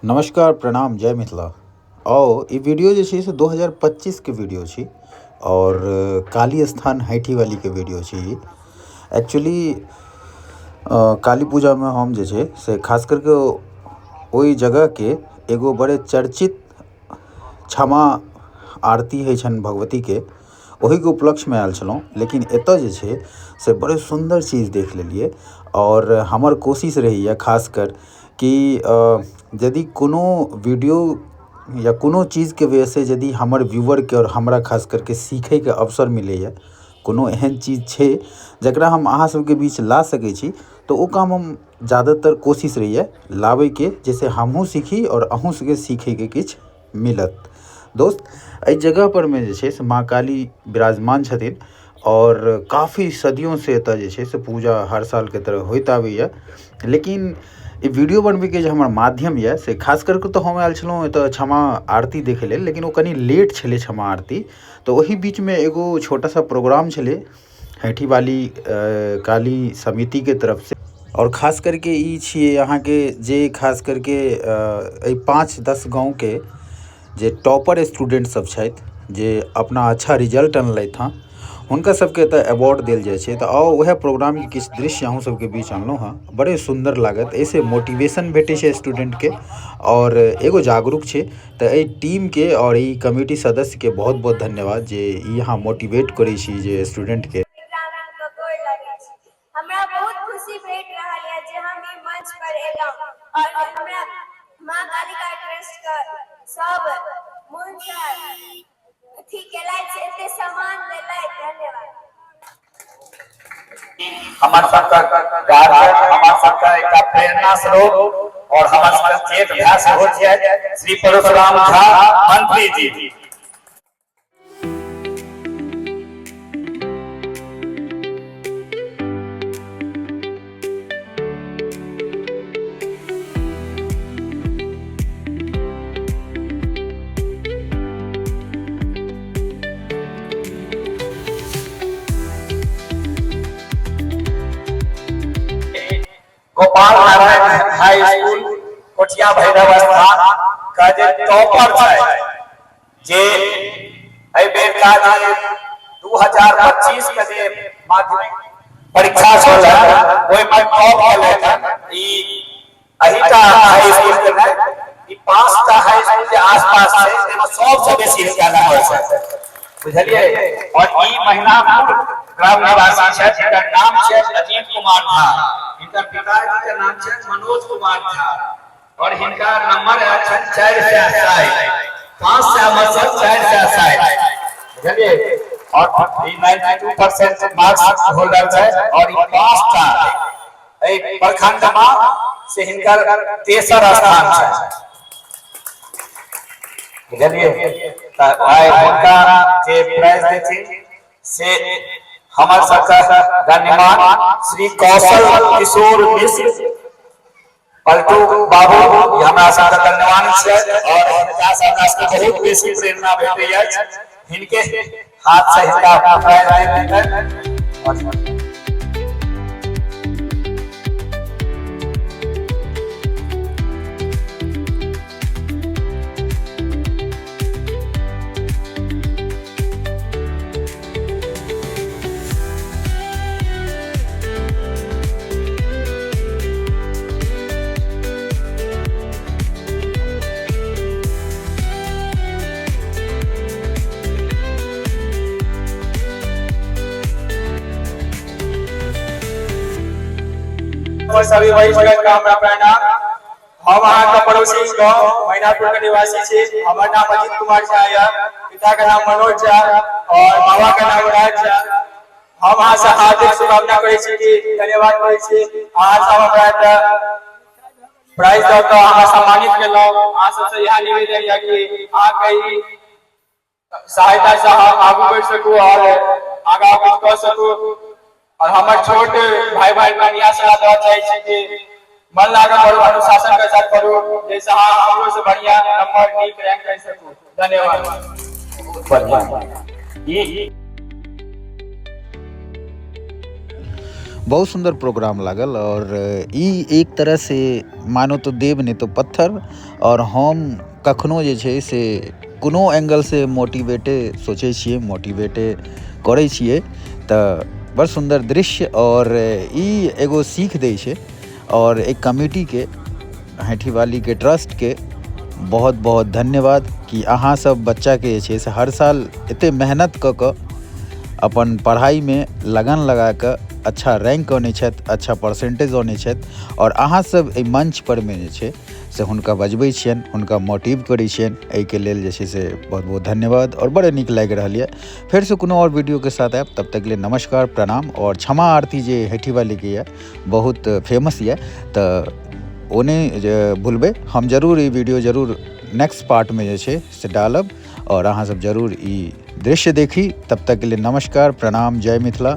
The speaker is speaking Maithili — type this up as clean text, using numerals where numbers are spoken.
नमस्कार, प्रणाम, जय मिथिला। आओ ई वीडियो जे छै से 2025 के वीडियो छी और काली स्थान हैठी वाली के वीडियो छी। एक्चुअली काली पूजा में हम जे छै से खास करके ओहि जगह के एगो बड़े चर्चित क्षमा आरती होइ छनि भगवती के, ओहिके उपलक्ष्यमे आयल छलहुँ। लेकिन एतऽ जे छै से बड़े सुन्दर चीज देख लेलियै और हमर कोशिश रहैए खासकर कि यदि कोनो वीडियो या कोनो चीजके वजहसँ यदि हमर व्यूवरके आओर हमरा खास करके सीखैके अवसर मिलैए, कोनो एहन चीज छै जकरा हम अहाँ सबके बीच ला सकै छी, तऽ ओ काम हम ज़्यादातर कोशिश रहैए लाबैके, जाहिसँ हमहूँ सीखी आओर अहूँ सबके सीखैके किछु मिलत। दोस्त, एहि जगह पर मे जे छै से माँ काली विराजमान छथिन और काफ़ी सदियों से एतऽ जे छै से पूजा हर साल के तरह होइत आबैए। लेकिन ई वीडियो बनबैके जे हमर माध्यम यऽ से खास करके तऽ हम आयल छलहुँ एतऽ क्षमा आरती देखै लेल, लेकिन ओ कनि लेट छलै क्षमा आरती, तऽ ओहि बीचमे एगो छोटा सा प्रोग्राम छलै हैठी वाली काली समितिके तरफसँ। और खास करके ई छियै अहाँके जे खास करके एहि 5-10 गाँवके जे टॉपर स्टूडेंट सब छथि, जे अपना अच्छा रिजल्ट अनलथि हँ, हुनका सबके एतऽ अवार्ड देल जाइ छै। तऽ आउ वएह प्रोग्रामके किछु दृश्य अहूँ सबके बीच अनलहुँ हँ, बड़े सुन्दर लागत, एहिसँ मोटिवेशन भेटै छै स्टूडेंटके और एगो जागरूक छै। तऽ एहि टीमके और ई कमिटी सदस्यके बहुत बहुत धन्यवाद जे ई अहाँ मोटिवेट करै छी जे स्टूडेंटके। हमरा बहुत खुशी भेट रहल यऽ जे हम ई मंच पर एलहुँ और हमरा माँ कालिका ट्रस्ट के सब मोन से अथी केलथि, एते सम्मान देलथि, धन्यवाद। हमर सबके गार्जियन, हमर सबके एकटा प्रेरणा स्रोत और हमर सबके जेठ भाय सेहो छियै श्री परशुराम झा मंत्री जी। गोपाल नारायण हाई स्कूल कोठिया भैरव स्थान का जे टॉपर छै, जे एहि बेर का जे 2025 के जे माध्यमिक परीक्षा छल ओहिमे टॉप केलथि हन। ई एहिटा हाई स्कूल के नहि, ई 5टा हाई स्कूल जे आसपास छै ताहिमे सबसँ बेसी हिनका नंबर छै, बुझलियै। और ई महिनापुर ग्राम निवासी छथि, हिनकर नाम छै अजीत कुमार झा, हिनकर पिताजी के नाम छै मनोज कुमार झा और हिनका नंबर आयल छनि 460, 500 में से 460, बुझलियै। और ई 92% मार्क्स होल्डर छै और ई 5टा एहि प्रखंड में से हिनकर तेसर स्थान छै, बुझलियै। तऽ आइ हुनका जे प्राइज देथिन से हमर सबके गण्यमान श्री कौशल किशोर मिश्र पलटू बाबू, ई हमरा सबके गण्यमान छै और हिनका से हमरा सबके बहुत बेसी प्रेरणा भेटै अछि। हिनके हाथ से हिनका प्राइज देल जेतनि। सभी वरिष्ठगण का हमरा प्रणाम। हम अहाँके पड़ोसी गाँव मैनापुर के निवासी छी। हमर नाम अजीत कुमार झा यऽ, पिता के नाम मनोज झा और बाबा के नाम राज झा। हम अहाँ से हार्दिक शुभकामना करै छी कि धन्यवाद करै छी, अहाँ सब हमरा एतऽ प्राइज दऽ कऽ हमरा सम्मानित केलहुँ। अहाँ सबसँ इएह निवेदन यऽ कि अहाँके ई सहायता से हम आगू बढ़ि सकू और आगाँ कुछ कऽ सकू। और हमर छोट भाई बहन के इएह सलाह देबा चाहै छी कि मन लगा करू, अनुशासन के साथ करू, जाहिसँ अहाँ हमरो से बढ़िया नंबर नीक रैंक कर सकू। धन्यवाद। बढ़िया। बहुत सुन्दर प्रोग्राम लागल आओर ई एक तरहसँ मानो तो देव नहि तो पत्थर। आओर हम कखनो जे छै से कोनो एंगलसँ मोटिवेटे सोचै छियै, मोटिवेटे करै छियै। तऽ बड़ सुन्दर दृश्य आओर ई एगो सीख दै छै। आओर एक कमिटीके, हैठीवालीके ट्रस्टके बहुत बहुत धन्यवाद कि अहाँ सब बच्चाके जे छै से हर साल एते मेहनत कऽ कऽ अपन पढ़ाइमे लगन लगा कऽ अच्छा रैंक अनै छथि, अच्छा परसेंटेज अनै छथि। आओर अहाँ सब एहि मंच परमे जे छै से हुनका बजबै छियनि, हुनका मोटिव करै छियनि। एहिके लेल जे छै से बहुत बहुत धन्यवाद आओर बड़ नीक लागि रहल यऽ। फेरसँ कोनो आओर वीडियोके साथ आयब, तब तक लेल नमस्कार, प्रणाम। आओर क्षमा आरती जे हैठीवालीके यऽ बहुत फेमस यऽ, तऽ ओ नहि जे भूलबै। हम जरूर ई वीडियो जरूर नेक्स्ट पार्टमे जे छै से डालब आओर अहाँ सब जरूर ई दृश्य देखी। तब तक के लिए नमस्कार, प्रणाम, जय मिथिला।